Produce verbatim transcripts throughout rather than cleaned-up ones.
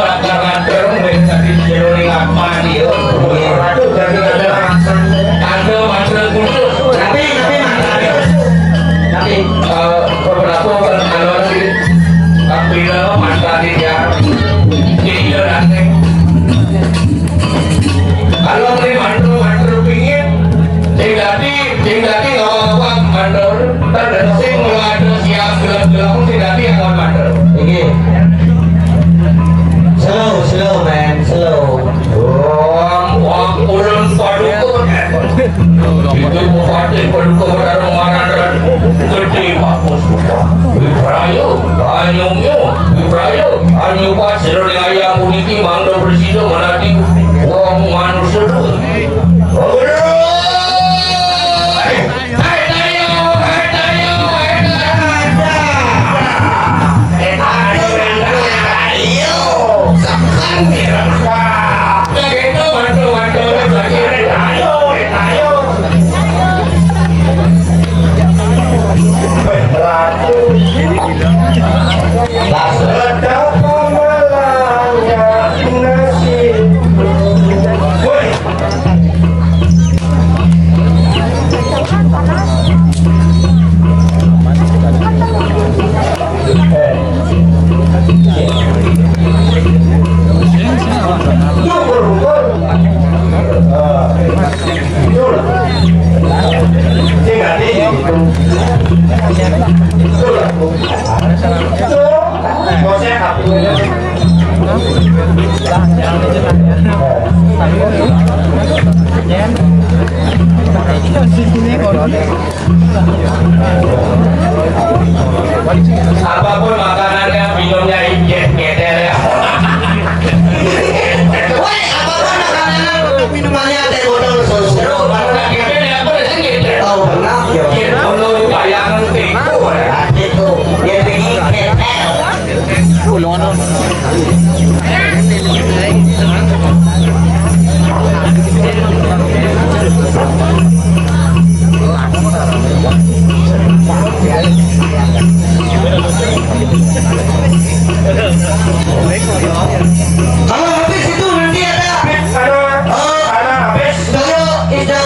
lakar ngadeg, wis dadi jero ning Atma iki, yo. Waduh, dadi ada alasan. Ada mantra khusus. Tapi, tapi mantra khusus. Tapi, eh, beberapa kan kalau lagi, tapi lo mantra dia. Jadi, dia datang. Kalau ini mantra, mantra pingin, sing dadi, sing dadi ngawang-ngawang mantra. Sing ora ada siap gelem-gelem, sing dadi ngawang mantra. Iki. Slow, slow, man, slow. Wong, wong, ulun paduka. Itu bupati paduka karo maran gede bagus. Wibrayo, anyumyo, Wibrayo, anyupat sira ring ayam puniki mangda prasida manati wong manusa. Hai, tayo, hai, tayo, hai, tayo. Hai, tayo, hai, tayo. Sekan, ya. Kaget, mantu, mantu, lagi, hai, tayo, hai, tayo. Ratu. Las. Betapa malangnya nasib. Woi. Apapun makanannya, minumnya, inggih, ngedel, ya. Woi, apapun makanannya, minumannya teh botol susu. Ngedel, ya, apa sih ngedel? Oh, benar, ya. Ngedel, lu bayangin, tiku, ya. Itu, dia bikin ngedel. Kalau habis itu nanti ada. Ada. Oh, ada habis. Dulu itu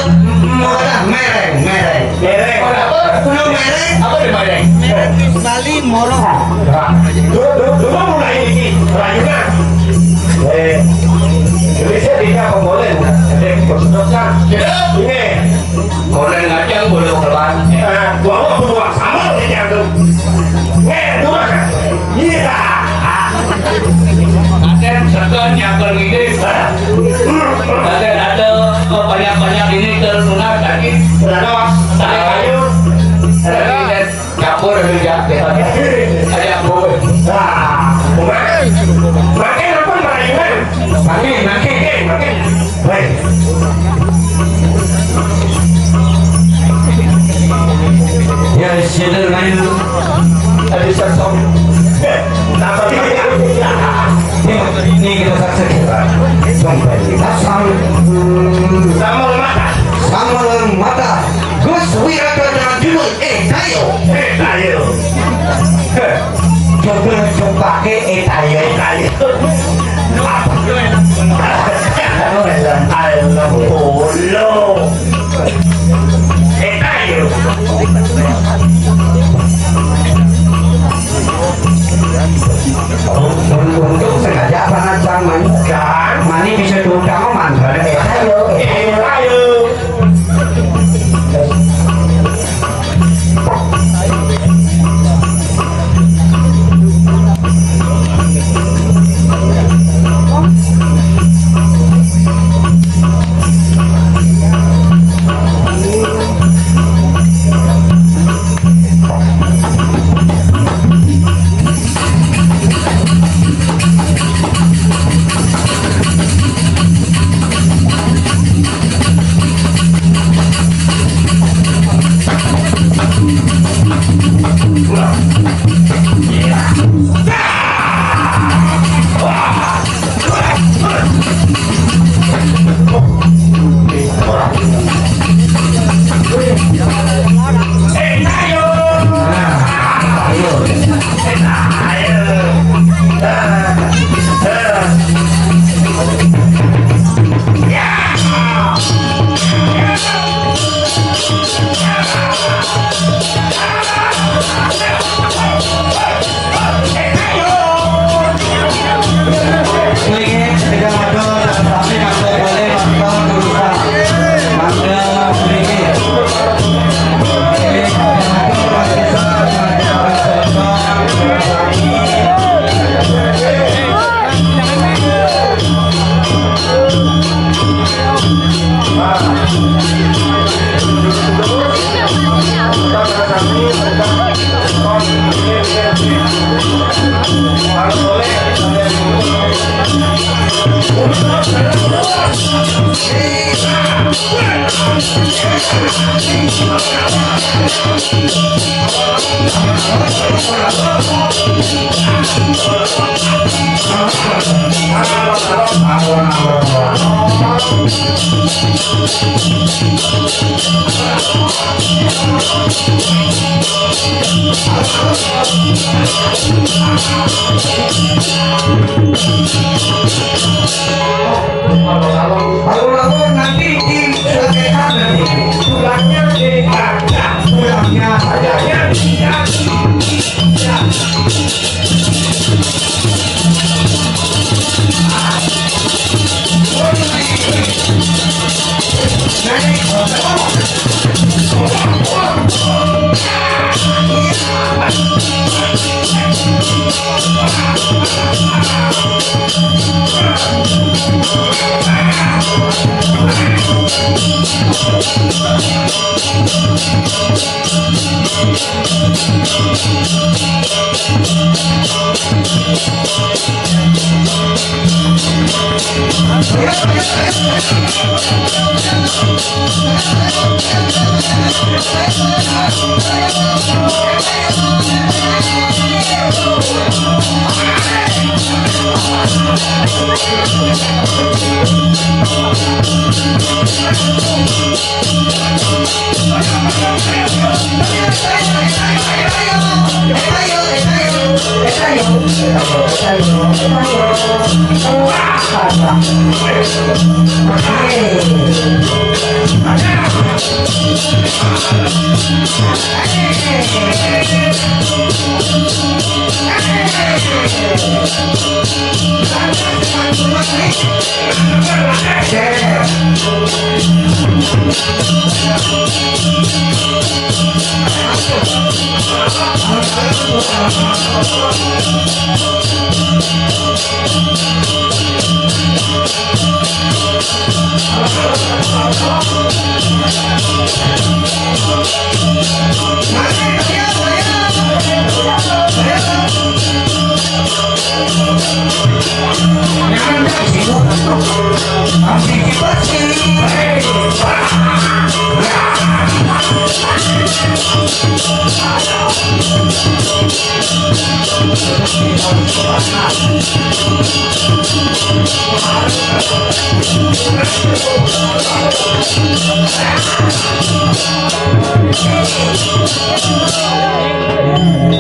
mau ada mereng, mereng. Mereng. Kalau apa? Belum mereng. Apa di mereng? Mereng Bali Morong. Nah, dulu, dulu, dulu mulai ini, rayunan. Eh, jadi saya tidak pembolen. Jadi, maksudnya, ini. Kolen ngajeng boleh keluar. Eh, gua mau keluar sama lo yang tuh. Eh, dulu kan. Iya. Ada sekan yang pergi. Ada, ada, banyak-banyak ini terlunak lagi. Berapa, Mas? Saya kayu. Ada. Campur aja, ya. Ada campur. Nah, makan. Makan apa, makan? Makan, makan, makan. Baik. Ya, sila lain. Ada sasong. Apa? Ini, ini kita saksikan. Sampai sasong. Sama mata. Sama mata. Gus Wirata dengan judul Eh Tayo. Eh Tayo. Heh. Coba, coba ke Eh Tayo. Eh Tayo. Apa? Alam, alam, bolo. Eh Tayo. Untung sengaja apa Kalau nanti di, tulangnya di, tulangnya saja.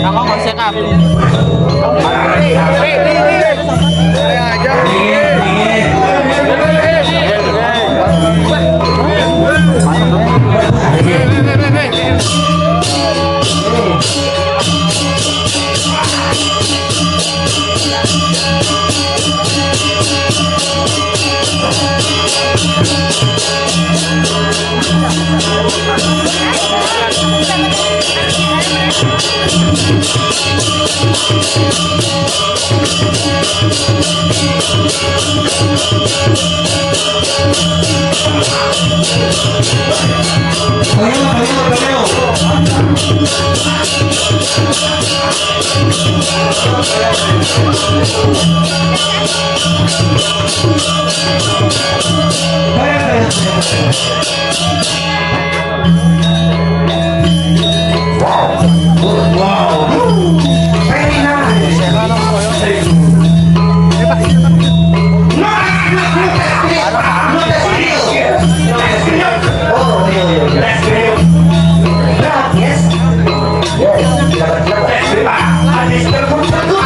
Kamu mau siap? Wow. Wow. Very nice. No, no, no, no, that's real. That's real. Oh, real, real, real. That's real. Yes. Yes. That's real. Habis telepon satu.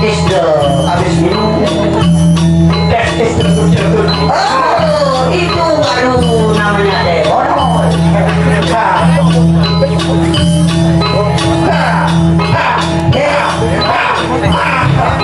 Is the, habis minum. Tes, tes, tes, tes, tes. Oh, itu baru namanya teror. Ha. Ha. Ha. Ha. Ha.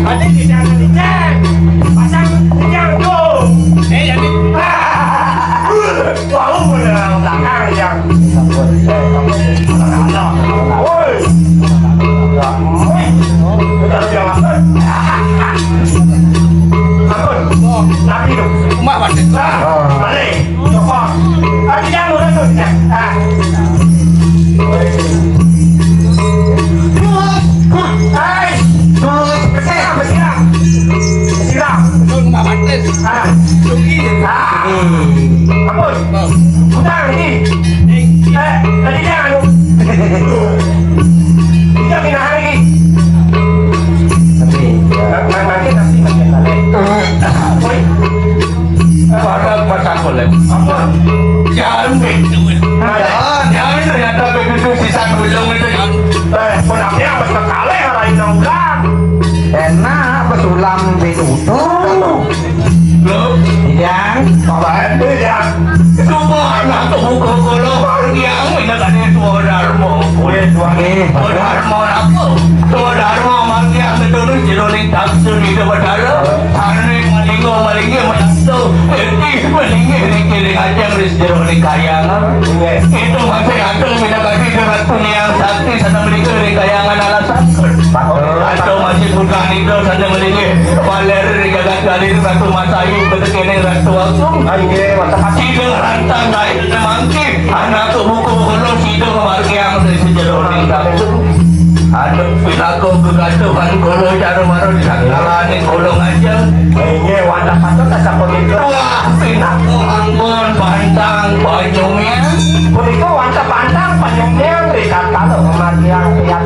Tadi di jangan dicek. Pasang di jangan tuh. Eh, jadi. Ah. Wah, udah belakang yang. Woi. Kita jangan. Ampun. Tapi tuh. Rumah pasti. Ah, balik. Coba. Ah, jangan udah tuh. Ah. Hai. Bersiram, bersiram. Bersiram. Betul, Mbak Martin. Ah. Suki. Ah. Ampun. Utang ini. Eh, tadi dia anu. Dia pindah lagi. Tapi, ya. Nanti, nanti, nanti. Woi. Pada pas aku lagi. Apa? Jangan begitu. Nah, jangan, jangan ternyata begitu sisa dulung itu, jangan. Eh, pun aku yang pas kekale ngarahin orang. Enak, pesulam begitu. Loh, yang apa itu ya? Semua anak buku kalau yang minta tadi suadarmo. Boleh, Tuan. Eh, suadarmo apa? Suadarmo margiang terus jeroning tafsir itu berdarah. Ane malinggo malingge metu, eti malingge riki ring ajeng ring jero ring kayangan. Itu masih ada minakadi ratu niang sakti sana menika ring kayangan alasan. Atau masih bukan itu sana melinggih baler ring jagat Galil ratu Masayu ketekene ratu agung. Inggih, mantap. Sida rantang naik mangke, anak buku kono sida margiang ring jero ring dapur. Aduh, pinaka gegatuhan kula cara mara di sakalaning kula ngajeng. Inggih, wantah patut sapunika. Wah, pinaka ampun pantang panyumian. Punika wantah pantang panyumian ri tatkala pamargiang tiyang.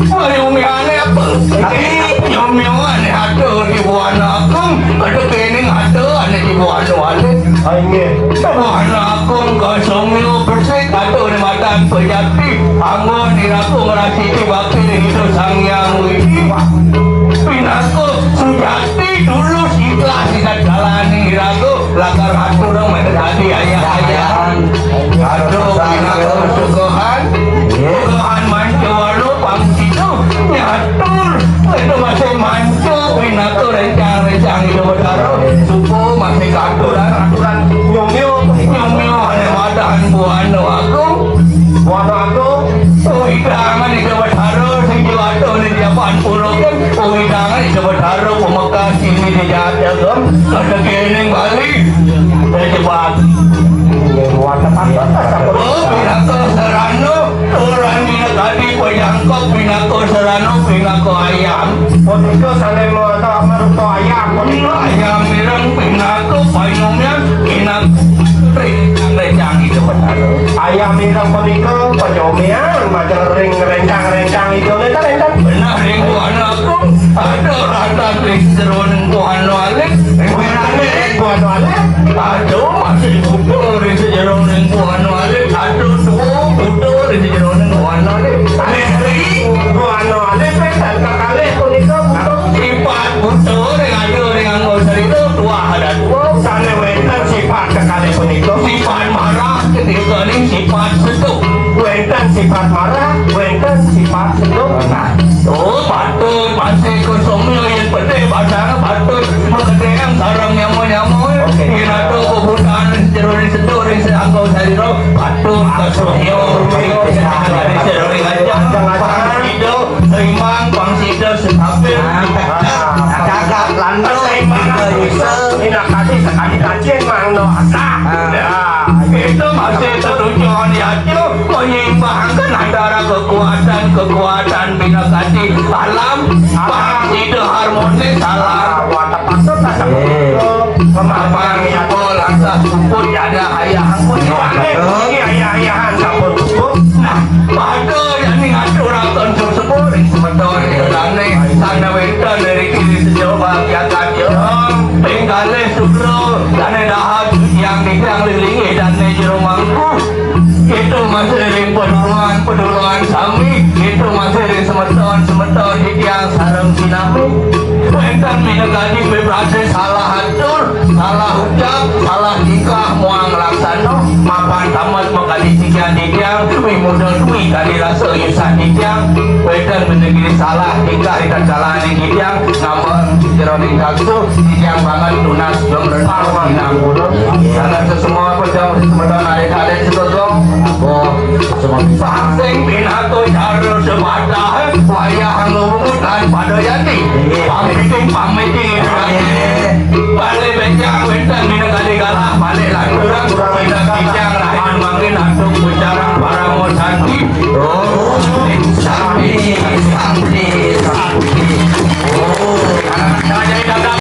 Panyumiane apa? Tapi panyumiane ada di Buana Agung, ada kening ada ane di Buana Wali. Ah, inggih. Buana Agung kosong bersih, ada di Madan Pejati. Anggon iraku ngrasiti bakti ring Ida Sang Hyang Widi. Pinaka sujati tulus ikhlas ing jalane iraku lakar atur mendekati ayah-ayahan. Aduh, pinaka suguhan. Suguhan manca walu pang sida nyatur. Itu masih manca pinaka rencang-rencang Ida Betara. Suku masih katuran, aturan nyomyo, nyomyo ane madan Buana Agung. Buana Agung. Uwidangan Ida Betara sing jiwata ning japan pulo kan. Uwidangan Ida Betara pamekas sini di jagat agam. Ada kening Bali. Saya cepat. Buana Agung. Oh, pinaka sarana. Turan minakadi pajangkep pinaka sarana pinaka ayam. Punika sane mata marupa ayam punika. Ayam ireng pinaka panyumian pinaka rencang-rencang Ida Betara. Ayam ireng punika panyumian majeng ring rencang-rencang Ida Betara. Benah ring Buana Agung, ada ratan ring jeroning Buana Alit. Ring Buana Alit. Aduh, masih butuh ring jeroning Buana Alit. Aduh, tuh, butuh ring jeroning Buana Alit. Ane ri, Buana Alit wénten kekalih punika butuh. Sifat butuh ring ada ring anggo sarira tuah ada tuah. Sane wénten sifat kekalih punika. Sifat marah ketika ning sifat seduh. Wénten sifat marah, wénten sifat seduh. Nah, tuh patut masih kusumya yen pedhe basang patut makedheng sareng nyama-nyama. Oke. Yen ada bebutan jeroning seduh ring anggo sarira. Aduh, kasuhyo. Sira ring ajeng. Pang sida seimbang, pang sida stabil. Cagak landung. Seimbang. Bisa. Indak tadi sekali kajian mang no asa. Ah. Ya, itu masih terujuan ya, menyeimbangkan antara kekuatan-kekuatan bina kasih alam, pang sida harmonis alam. Wah, tepat, tepat, tepat. Eh. Pemahaman ya, lantas puput ya ada ayah. Betul. Ini ayah-ayahan sampun puput. Nah, pada yang ngaturaken sepuh ring semeton ing dane sane wénten ring kiri sejawa bagian kaca. Ping kalih sudra dane dahat yang titiang lilingih dane jero mangku. Itu masih ring peduluan-peduluan sami, itu masih ring semeton-semeton titiang sareng sinami. Wénten minakadi pribadi salah atur, salah ucap, salah tingkah muang laksana, mapan tamat makadi sikian titiang, wimuda dwi kadi rasa yusan titiang. Édan menegiri salah tingkah ing kalaning titiang ngambek jeroning kaksu, titiang banget tunas jom renang sinang. Karena sesemua pejam semeton alit-alit sedodong. Oh, sing pinato jaro sepatah wayah ngubungut lan pada yati. Pamiting, pamiting. Balik becak wénten minangkali